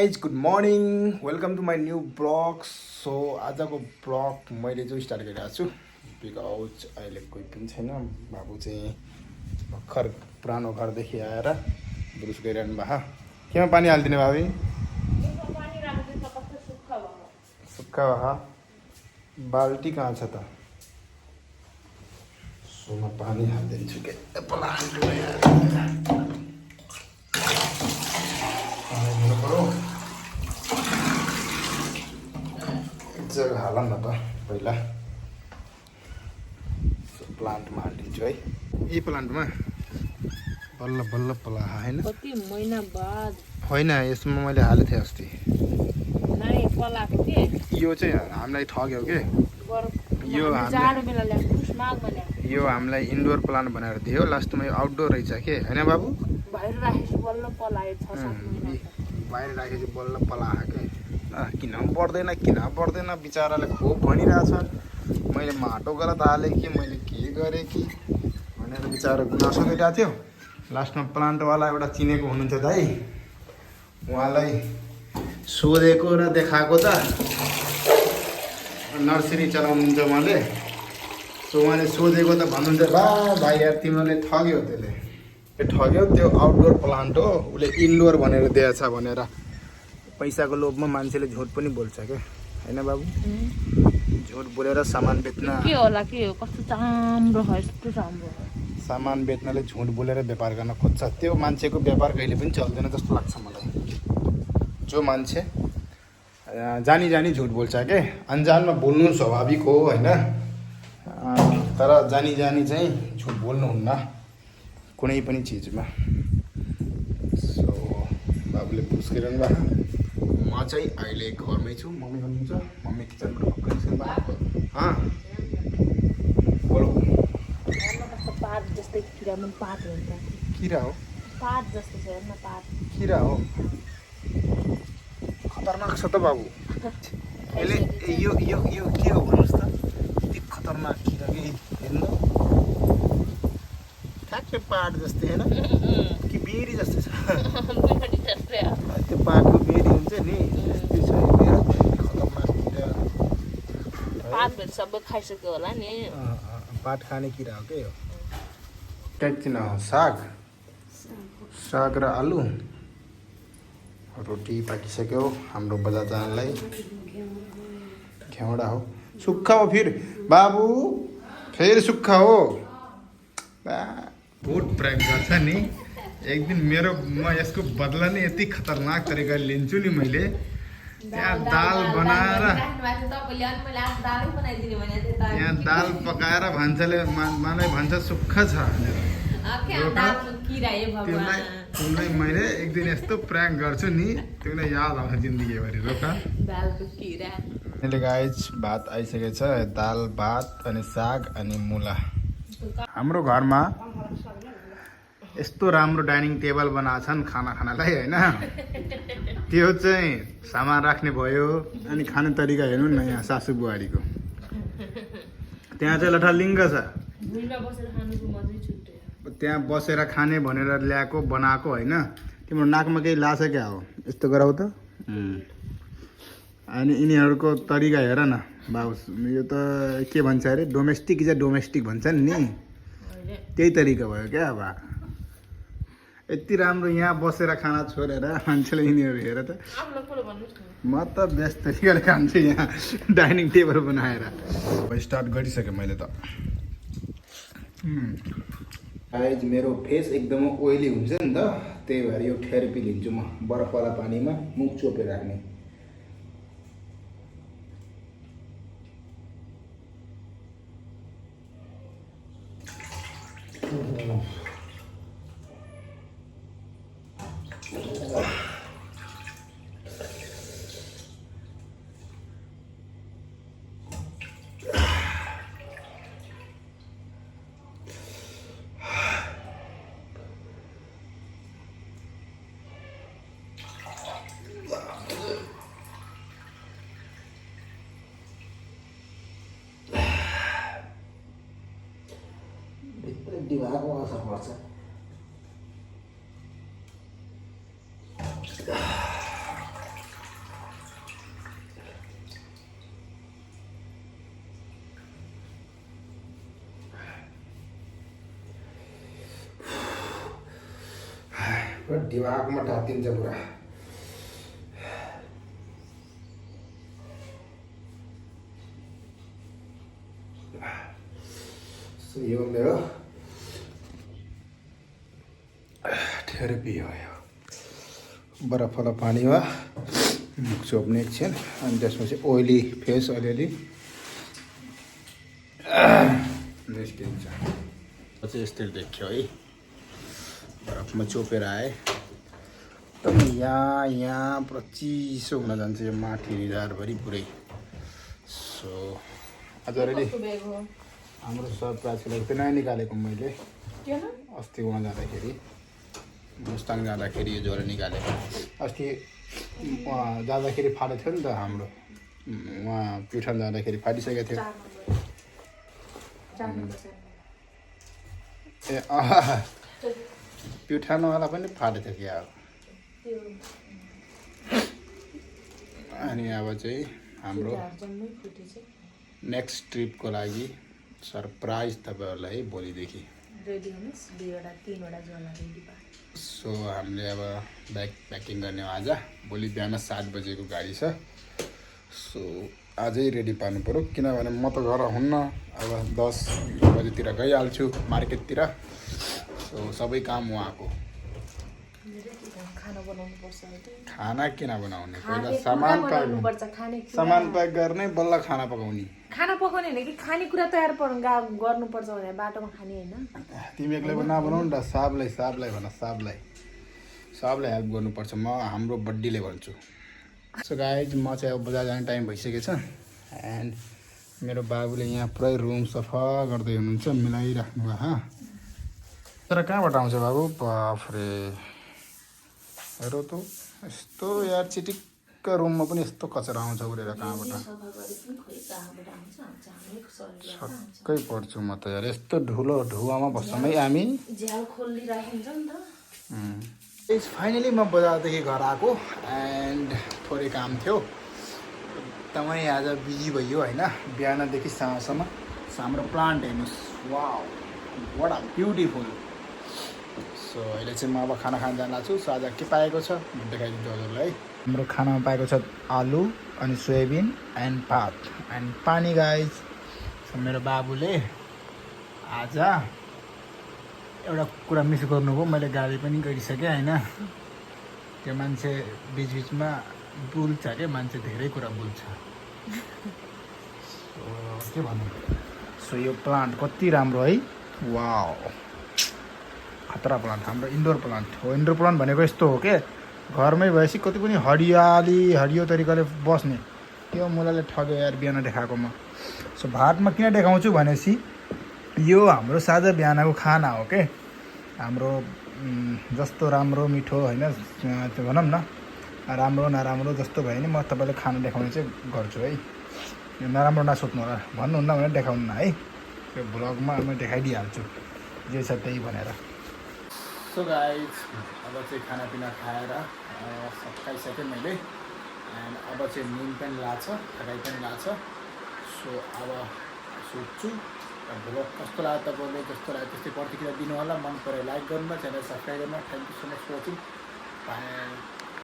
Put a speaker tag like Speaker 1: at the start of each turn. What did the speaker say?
Speaker 1: Guys good morning welcome to my new blog. So आजको blog मैले चाहिँ start गरिरहेको छु बिकज अहिले कोही पनि छैन। बाबु चाहिँ भर्खर पुरानो घरदेखि आएर ब्रुस गरिरहनु भएको। केमा पानी हालिदिने भावी? सुक्खा भए बाल्टी कहाँ छ त? सोमा पानी हालिदिन्छु के जग्गा हाल न त पहिला। प्लान्टमा हालिदिन्छु है। यही प्लान्टमा बल्ल बल्ल पला होइन
Speaker 2: कति महिना बाद
Speaker 1: होइन, यसमा मैले हालेको थिएँ अस्ति।
Speaker 2: नाइ पलाको के
Speaker 1: यो चाहिँ हामीलाई ठग्यो के। यो
Speaker 2: जाडो बेला ल्याएको माघमा ल्याएको
Speaker 1: यो हामीलाई इन्डोर प्लान्ट बनाएर दियो, लास्टमा यो आउटडोर रहेछ के होइन बाबु?
Speaker 2: बाहिर राखेपछि बल्ल पलायो 6-7 महिना।
Speaker 1: बाहिर राखेपछि बल्ल पला के। किन बढ्दैन बिचराले खोप भनिरहेछ। मैले माटो गलत हालेँ कि मैले के गरेँ कि भनेर बिचरा गुनासो गरिरहेको थियो। लास्टमा प्लान्टवाला एउटा चिनेको हुनुहुन्थ्यो दाइ, उहाँलाई सोधेको र देखाएको त नर्सरी चलाउनुहुन्छ उहाँले। सो उहाँले सोधेको त भन्नुहुन्थ्यो बा भाइ यार तिमीहरूले ठग्यो, त्यसले ठग्यो। त्यो आउटडोर प्लान्ट हो, उसले इन्डोर भनेर दिएछ भनेर पैसाको लोभमा मान्छेले झुट पनि बोल्छ क्या होइन बाबु? झुट बोलेर सामान बेच्न
Speaker 2: के होला के हो, कस्तो चाम्रो हो, यस्तो चाम्रो हो।
Speaker 1: सामान बेच्नले झुट बोलेर व्यापार गर्न खोज्छ। त्यो मान्छेको व्यापार कहिले पनि चल्दैन जस्तो लाग्छ मलाई। जो मान्छे जानी जानी झुट बोल्छ के, अन्जानमा बोल्नु स्वाभाविक हो होइन, तर जानी जानी चाहिँ झुट बोल्नुहुन्न कुनै पनि चिजमा। सो बाबुले पुस गरिरहनु भएको। म चाहिँ अहिले घरमै छु। मम्मी हुनुहुन्छ, मम्मी किचनबाट बोलो।
Speaker 2: कस्तो पात जस्तै किरा मन पात हुन्छ।
Speaker 1: किरा हो?
Speaker 2: पात जस्तो छ हेर्न, पात
Speaker 1: किरा हो? खतरनाक छ त बाबु। यसले यो यो यो के हो भन्नुहोस् त? यति खतरनाक किरा कि हेर्नु, ठ्याक्कै पाट जस्तै होइन कि बेरी जस्तै छ। त्यो पाटको बेरी हुन्छ नि त्यस्तै छ। खतरनाक किरा
Speaker 2: पात भेट सबै खाइसक्यो होला नि।
Speaker 1: पाट खाने किरा हो के हो। ट्याक्चिन हो साग र आलु। रोटी पाकिसक्यो हाम्रो बजार जानलाई। घेउडा हो, सुक्खा हो फिर बाबु, फेरि सुक्खा हो। बहुत प्रयोग गर्छ नि। एक दिन म यसको बदला नै यति खतरनाक तरिकाले लिन्छु नि मैले। त्यहाँ दाल बनाएर त्यहाँ दाल पकाएर भान्साले मलाई भन्छ सुक्खा छ भनेर। तिमीलाई मैले एक दिन यस्तो प्रयाङ्क गर्छु नि, तिमीलाई याद आउँछ जिन्दगीभरि। रोका अहिले गाइज भात आइसकेको छ, दाल भात अनि साग अनि मुला। हाम्रो घरमा यस्तो राम्रो डाइनिङ टेबल बनाएको छन् खाना खानालाई होइन। त्यो चाहिँ सामान राख्ने भयो अनि खाने तरिका हेर्नु न यहाँ सासु बुहारीको। त्यहाँ चाहिँ लठालिङ्ग छ, त्यहाँ बसेर खाने भनेर ल्याएको बनाएको होइन। तिम्रो नाकमा केही लाछ क्या हो? यस्तो गराउ त। अनि यिनीहरूको तरिका हेर न बाबु, यो त के भन्छ अरे, डोमेस्टिक भन्छन् नि, त्यही तरिका भयो क्या। अब यति राम्रो यहाँ बसेर खाना छोडेर मान्छेले यिनीहरू हेर त। म त बेस्ट तरिकाले खान्छु यहाँ डाइनिङ टेबल बनाएर। स्टार्ट गरिसकेँ मैले त। गाइज मेरो फेस एकदमै ओइली हुन्छ नि त, त्यही भएर यो थेरापी लिन्छु म। बरफवाला पानीमा मुख चोपेर राख्ने। दिमागको असर पर्छ। पुरा दिमागमा ढाकिन्छ पुरा। यो मेरो थेरेपी हो यो। बरफवाला पानीमा मुख चोप्ने एकछिन अनि त्यसपछि ओइली फेस अलिअलि निस्किन्छ। चाहिँ यस्तै देखियो है, बरफमा चोपेर आए एकदम यहाँ पुरा चिसो हुन जान्छ यो माथि निधारभरि पुरै। सो आज अलरेडी हाम्रो सरप्राइजको लागि त्यो नयाँ निकालेको मैले अस्ति उहाँ जाँदाखेरि, मुस्ताङ जाँदाखेरि यो ज्वरो निकालेको। अस्ति उहाँ जाँदाखेरि फाटेको थियो नि त, हाम्रो उहाँ प्युठान जाँदाखेरि फाटिसकेको थियो। ए प्युठानवाला पनि फाटेको थियो क्या। अनि अब चाहिँ हाम्रो नेक्स्ट ट्रिपको लागि सरप्राइज तपाईँहरूलाई भोलिदेखि। सो हामीले अब ब्याग प्याकिङ गर्ने हो आज। भोलि बिहान 7 बजेको गाडी छ। सो आजै रेडी पार्नु पऱ्यो, किनभने म त घर हुन्न, अब 10 बजेतिर गइहाल्छु मार्केटतिर। सो सबै काम उहाँको। खाना किन बनाउने, पहिला सामान प्याक गर्ने, बल्ल खाना पकाउने।
Speaker 2: खाना पकाउने होइन कि खानेकुरा तयार गर्नुपर्छ भने बाटोमा खाने होइन।
Speaker 1: तिमी एक्लै पनि नबनाऊ नि त, साबलाई भन, साबलाई हेल्प गर्नुपर्छ। म हाम्रो बड्डीले भन्छु। सो गाइज म चाहिँ अब बजार जाने टाइम भइसकेछ एन्ड मेरो बाबुले यहाँ पुरै रुम सफा गर्दै हुनुहुन्छ, मिलाइराख्नु भयो। तर कहाँबाट आउँछ बाबु? बाफ्रे, हेरो त यस्तो यार चिटिक्क रुममा पनि यस्तो कचरा आउँछ उडेर कहाँबाट? छक्कै पर्छु म त यार, यस्तो धुलो ढुवामा बस्छौँ है हामी। फाइनली म बजारदेखि घर आएको एन्ड थोरै काम थियो, एकदमै आज बिजी भइयो होइन। बिहानदेखि साँझसम्म हाम्रो प्लान्ट हेर्नुहोस्, wow what a beautiful. So अहिले चाहिँ म अब खाना खान जान लाग्छु। सो आज के पाएको छ देखाइदिन्छु हजुरलाई। हाम्रो खानामा पाएको छ आलु अनि सोयाबिन एन्ड भात एन्ड पानी गाइज। सो मेरो बाबुले आज एउटा कुरा मिस गर्नुभयो, मैले गाली पनि गरिसकेँ होइन। त्यो मान्छे बिचबिचमा बुल्छ क्या, मान्छे धेरै कुरा बुल्छ। के भन्नु। सो यो प्लान्ट कति राम्रो है, वाउ खतरा प्लान्ट, हाम्रो इन्डोर प्लान्ट हो। इन्डोर प्लान्ट भनेको यस्तो हो के, घरमै भएपछि कति पनि हरियो तरिकाले बस्ने। त्यो मुलाले ठग्यो यार बिहान देखाएकोमा। सो भातमा किन देखाउँछु भनेपछि यो हाम्रो साझा बिहानको खाना हो के। हाम्रो जस्तो राम्रो मिठो होइन, त्यो भनौँ न, राम्रो नराम्रो जस्तो भयो नि म तपाईँलाई खाना देखाउने चाहिँ गर्छु है। यो नराम्रो नसोध्नु होला, भन्नुहुन्न भने देखाउनु है, त्यो भ्लगमा म देखाइदिइहाल्छु जे छ त्यही भनेर। सो गाइज अब चाहिँ खानापिना खाएर सकाइसकेँ मैले एन्ड अब चाहिँ निन्द पनि लाग्छ, थकाइ पनि लाग्छ। सो अब सुत्छु। भ्लग कस्तो लाग्यो तपाईँले, जस्तो लाग्यो त्यस्तै प्रतिक्रिया दिनु होला। मन पऱ्यो लाइक गर्नु, च्यानल सब्सक्राइब गर्नु। Thank you so much for watching.